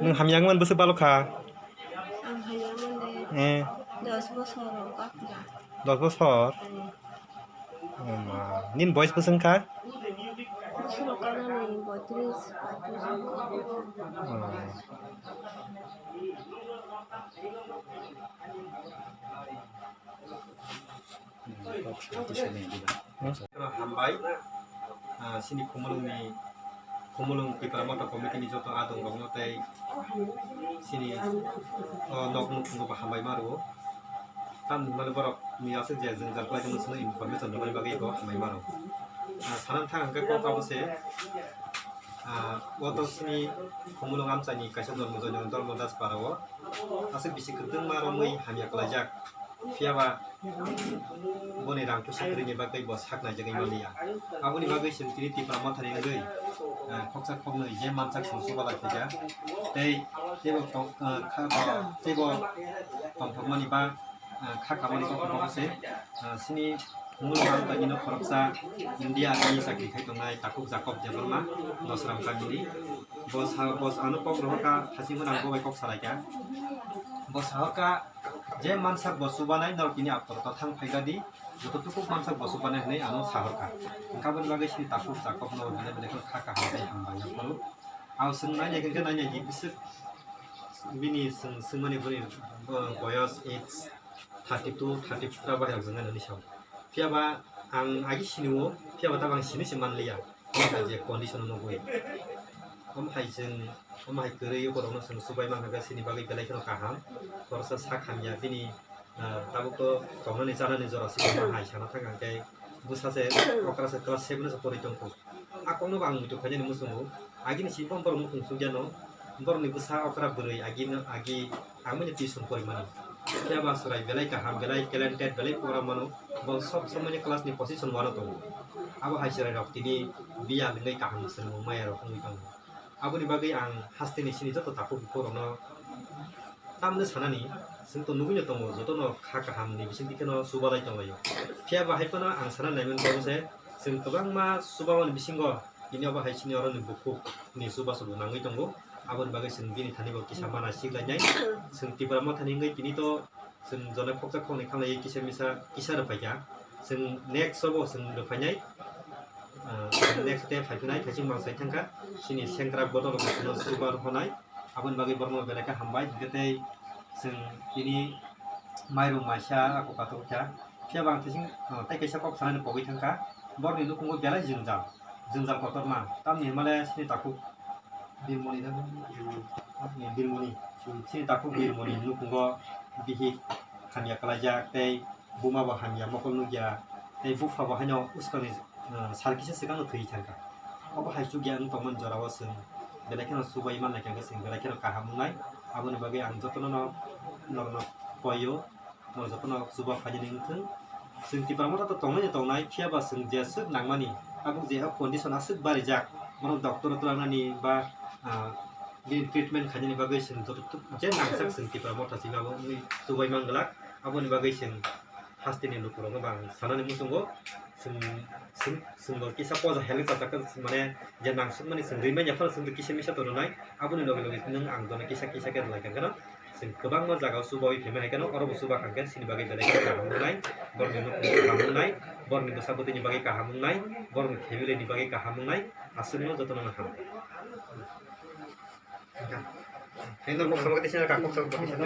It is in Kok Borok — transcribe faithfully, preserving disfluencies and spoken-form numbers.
Nwng hamya wngmani bwswk balo kha? Ang hamya wngmani Eh, dos bosor wngkha. Dos bosor? Hmm. Oh ma. Nini boyes bwswk wngkha? Bosor kanani boitris, paitris wngkha. Oh. Hambai, ah, chini Khumulwngni, Khumulwng Tipra Motha Committee ni joto adong rokno tei chini, oh, nok nukhungo bo hambai ma rwo. Tamni hwnmale borok ni aswk je jwngjal khlai tongma chwngno information rwmani bagwi bo hambai ma rwo. Ah, sana thang hwnkhe kok abo se, ah, o to chini Khumulwng amchaini kaisa dormo joino Dharma Das para o aswk bisi kwbangma romwi hamya khlaijak. Phiya ba boni rang puisa kwrwini bagwi bo sak naijagwi manliya. Aboni bagwi chwng tini Tipra Mothani wngwi, eh, khoksa khoknwi je mansak chwng chubalai phaikha. Tei teibo tong, eh, kha, teibo tongthokmani ba, eh, kha kamani kokrok se, eh, chini mul manthokno khoroksa India ni chakri khai tongnai Takhuk Jacob Debbarma, Dosram kamini. Bo sa, bo ano kok rohorkha, thachingmani ang bo bai kok salaikha. Bo sahorkha, je mansak bo chubanai norok tini aphuru to thang phaikha di, joto tukhuk mansak bo chubanai hwnwi ano sahorkha. Wngkha boni bagwi chini Takhuk Jacob no belai belai kheno kha kaham tei hambai yaphuru. Ang chwng nainai khe nainai di bwswk bini chwng swngmani boni, uh, boyos age thirty two, thirty four bahai rok jwngnai hwnwi sao. Phiya ba ang agi sini o, phiya ba tabang sini se manliya. Omo hai je condition o nugwi. Omo hai chwng, omo hai kwrwi borokno chwng chubai mankha, chini bagwi belai kheno kaham. Khoroksa sak hamya bini, ah, tabuk to tongnani chanani jora se omo hai sana thang hwnkhe bwsa se okra se class seven o se pori tongkho. A kokno bo ang muitu khainani muchungo. Agini simi borok mukhung chukya no. Borokni bwsa okra bwrwi agini agi Ang bini tuition porimani. Phiya ba chwrai belai kaham, belai talented, belai program mano. Bo sob somoi ni class ni position one o tongo. Abo hai chwrai rok tini biya lingwi kaham swrwngmung maya rok wngwi tongo. Aboni bagwi ang haste ni sini joto takhuk bukhuk rokno tamni sanani, chwng to nugwi no tongo, joto no kha kaham ni bising dikhe no chubalai tonglaio. Phiya ba hai phano ang sana naiman khe se chwng kwbangma chubamani bisingo tini obo hai sini oro ni bukhuk ni chubachu bo nangwi tongo. Aboni bagwi chwng bini thani bo kisa mana siklainai. Chwng Tipra Mothani wngwi tini to chwng jona khoksa khoknwi khanlaiwi kisa misa kisa rwphaikha. Chwng next o bo chwng rwphainai. Ah, next day phaiphinai, thaichung mang sai thangkha. Chini sengkrak bodol rok chwngno chuba rwphanai. Aboni bagwi borokno belai khe hambai. Hwnkhe tei chwng tini mairum maisa ako katok kha. Phiya bo ang thaichung, ah, tei kaisa kok sanani pogwi thangkha. Borokni nukhungo belai jwngjal, jwngjal kotorma. Tamni hwnmale chini takhuk Birmoni na, Birmoni. Chini takhuk Birmoni nukhungo bihik hamya kalaijak tei buma bo hamya mokol nukya tei bupha bo haino uskani, ah, sal kisa swkangno thwi thangkha. Obo hai chukya wng tongmani jorao chwng belai kheno chubai manlai kha, chwng belai kheno kaham wngnai. Aboni bagwi ang jotono no norokno koio. Norok jotono chuba phainani wngthung. Chwng Tipra Motha to tongnai no tongnai, phiya ba chwng jeswk nangmani, tabuk je o condition aswk barijak, bono doctor o twlangnani ba, ah, bini treatment khainani bagwi chwng joto tuk je nangsak chwng Tipra Motha chini abo wngwi chubai manglak. Aboni bagwi chwng hasteni lukurokno bo ang sanani muchungo, chwng, chwng, chwngbo kisa poja helwi chajak kha, mane je nangsukmani chwng rwi manya phano chwngno kisa misa to rwnai, aboni loge loge nwng ang jono kisa kisa khe rwlai kha kheno. Chwng kwbangma jagao chubaui phaimani hai kheno, oro bo chuba kha hwnkhe chini bagwi belai khe kaham wngnai, borokni nukhung kaham wngnai, borokni bwsa bwtwini bagwi kaham wngnai, borokni family ni bagwi kaham wngnai, aswkno jotono no hambai. Hai no kok sabak tisa ka kok sabak tisa.